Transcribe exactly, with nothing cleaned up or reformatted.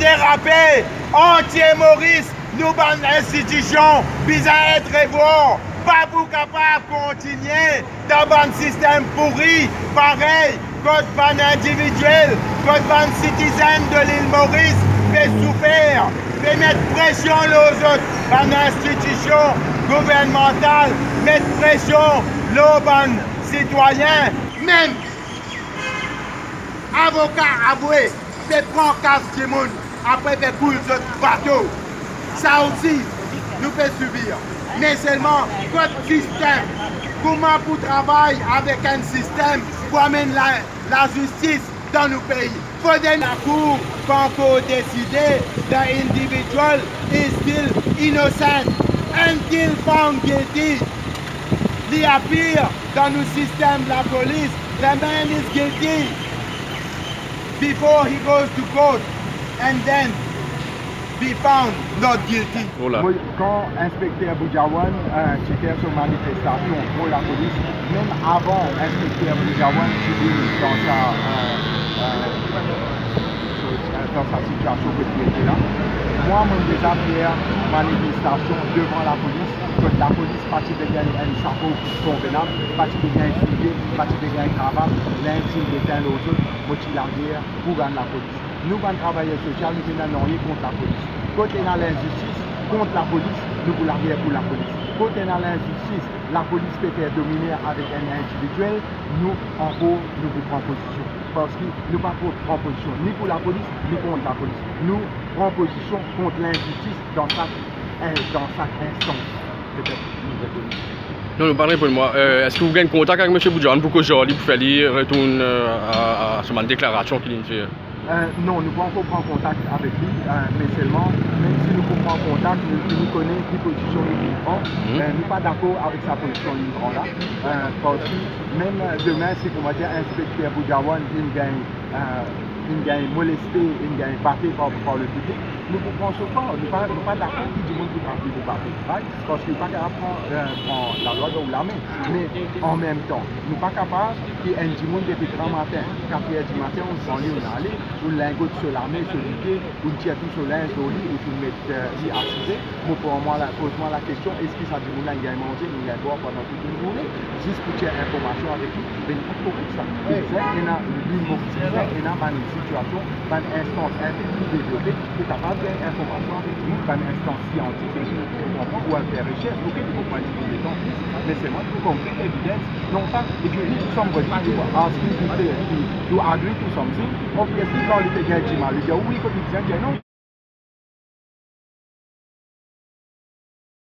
Derape, antie Moris, nou bann institision bizin et revwar, pa pou kapav kontinie dan bann sistem pouri parey kot bann individiel, kot bann sitizenn de lil Moris pe soufer, pe met presion lor zot, bann institision gouvernmantal met presion lor bann sitwayin. Mem avoka Abwe pe pran kas dimoun, apre pe koul zot bato. Sa osi, nou pe sibir. Me selman, kot sistem? Kouma pou travay avek enn sistem pou amenn la, lazistis dan nou pei? Fode lakour pa ankor deside the individual is still innocent until found guilty. Li apir dan nou sistem lapolis, the man is guilty before he goes to court and then be found not guilty. Ola. Mo, kan inspekter Boudjawan, eh, ti fer so manifestasion kont lapolis, mem avan inspekter Boudjawan ti vinn dan sa, eh, eh, so, eh, dan sa sitiasion kot li ete la, mwa, mo deza fer manifestasion devan lapolis, kot lapolis pa ti pe gagn enn sapo konvenab, pa ti pe gagn soulie, pa ti pe gagn kravat, linz ti detenn lor zot, mo ti lager pou bann lapolis. Nou bann travayer sosial, nou pena nanye kont lapolis. Kot ena linzistis, kont lapolis, nou pou lager pou lapolis. Kot ena linzistis, lapolis pe fer domine avek enn individiel, nou ankor, nou pou pran pozision. Parski nou pa pou pran pozision ni pou lapolis, ni kont lapolis. Nou pran pozision kont linzistis dan sak, eh, dan sak instans. Petet nou reponn. Non, nou pa reponn mwa. Eh, eski ou gagn kontak avek misie Boudjawan pou koz ar li, pou fer li retourn, eh, a, a so bann deklarasion ki li finn fer? Eh, non, nou pa ankor pran kontak avek li, eh, me selman, mem si nou pou pran kontak, nou, nou kone ki pozision li pran. Mhm. Eh, nou pa dakor avek sa pozision li pran la, eh, parski mem, eh, demin, si koumadir inspekter Boudjawan inn gagn, eh, inn gagn moleste, inn gagn bate par, par lepiblik, nou pou pran so par. Nou pa, nou pa dakor ki dimoun pou trap li pou bate, right? Parski nou pa kapav pran, eh, pran lalwa dan ou lame. Me anmemtan, nou pa kapav ki enn dimoun depi gramatin, kat er dimatin, ou pran li, ou ale, ou lingot so lame, so lipie, ou tir tou so linz lor li, ou finn met, eh, li asize. Mo pran mwa la, poz mwa lakestion, eski sa dimoun la inn gagn manze, inn gagn bwar pandan tou enn zourne? Zis pou tir informasion avek li, be li pa korek sa. Bizin ena, li mo bizin ena bann sitiasion, bann instans inpe pli devlope, pou kapav gagn informasion avek nou, bann instans siantifik, ou konpran, pou al fer resers. Ok, li pou pran enn tipe letan plis, me selman li pou konpran evidence, non pa, if you need somebody to ask you to say, to, to agree to something, obviously, kan li pe gagn dimal, li dir, wi, kot li bizin dir non.